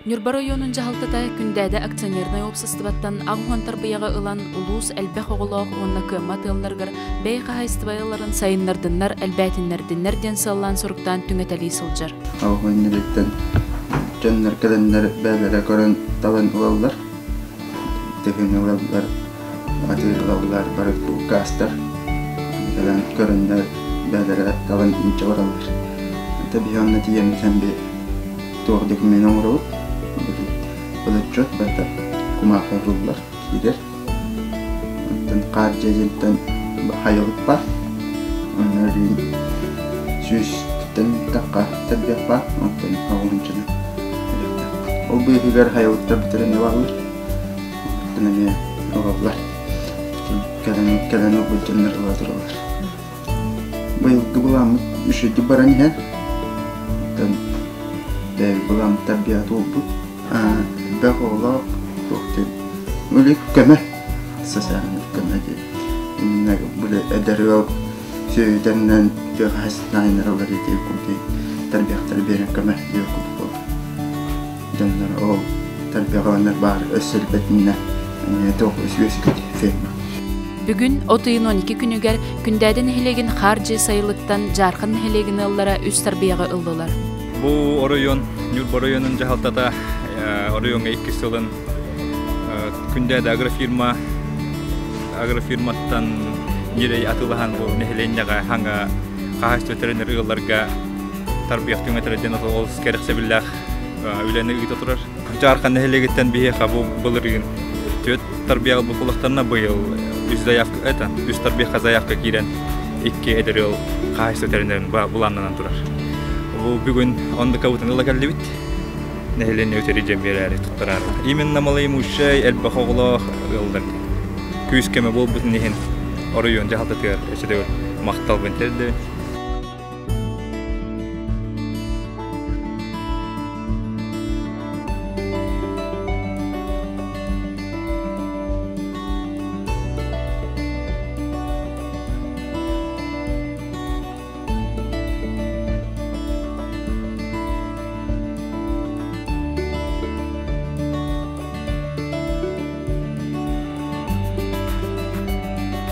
Ньурба оройуонун дьаһалтата Күндээдэ акционернай уопсастыбаттан аҕыс тарбыйаҕы ылан улуус элбэх оҕолоох уонна кыаммат ыалларыгар бэйэ хаһаайыстыбаларын сайыннардыннар, элбээтиннэрдиннэр диэн сыаллаан-соруктаан түҥэтэлии сылдьар. Аҕыс дьоннор кэлэннэр бээлэрэ көрөн талан ылаллар, тыһын ылаллар, атыылаллар, бары булкаастар кэлэн көрөннөр бээлэрэ талан илдьэ бараллар. Ата биһи онно тиийэммит би туох документ оҥоробут, отчет барыта кумаахы ылыллар, киирэр. Оттон хаар дьиэтиттэн хайалык баар, онно өрүүн сүүстэн тахха тарбыах баар, оттон оҕуһунчаны элэхтээх. Ол быыһыгар хайалыктар бүтэрэн ылаллар, оттон эмиэ ылаллар. Кэлэн кэлэн ылбыт дьоннор ыла тураллар. Быйылгы былааммыт үчүгэйдик баран иһэр. Оттон бэйэбит былааммыт тарбыйа туолбут. Элбэх оҕолоох туох диэн үлэ көмө социальнай көмө диэн. Иннэ били эдэр ыал сүөһүтэринэн тыа хаһаайыстыбаннарыгар ити курдук тарбыйахтары биэрэн көмө диэн курдук буолар. Дьоннор ол тарбыйаҕаланар баар өссө элбэтиннэ эмиэ туох үсүөсүкүт ферма. Бүгүн от ыйын 12 күнүгэр Күндээдэ нэһилиэгин Хаар дьиэ сайылыктан Дьаархан нэһилиэгин ыаллара үс тарбыйаҕы ыллылар. Бу оройуон Ньурба оройуонун дьаһалтата оройуоҥҥа иккис сылын Күндээдэ агрофирма агрофирматтан ньирэй атыылаһан бу нэһилиэнньэҕэ хаҥа хаһаайыстыба тэринэр ыалларга тарбыйах түҥэтэрэ диэн олус кэрэхсэбиллээх үлэни ыыта турар. Дьаархан нэһилиэгиттэн биһиэхэ бу былырыын түөрт тарбыйах ылбыт буоллахтарына быйыл үс заявка это үс тарбыйахха заявка киирэн икки эдэр ыал хаһаайыстыба тэринэрин былааннанан турар. Бу бүгүн ондукабытын ыла кэллибит. Нэһилиэнньэ өтөрү дьэн биэрээри туттараары. Именно малоимущай элбэх оҕолоох ыаллар күүс көмө буолбутун иһин оройуон дьаһалтатыгар өссө төгүл махталбын тиэрдэбин.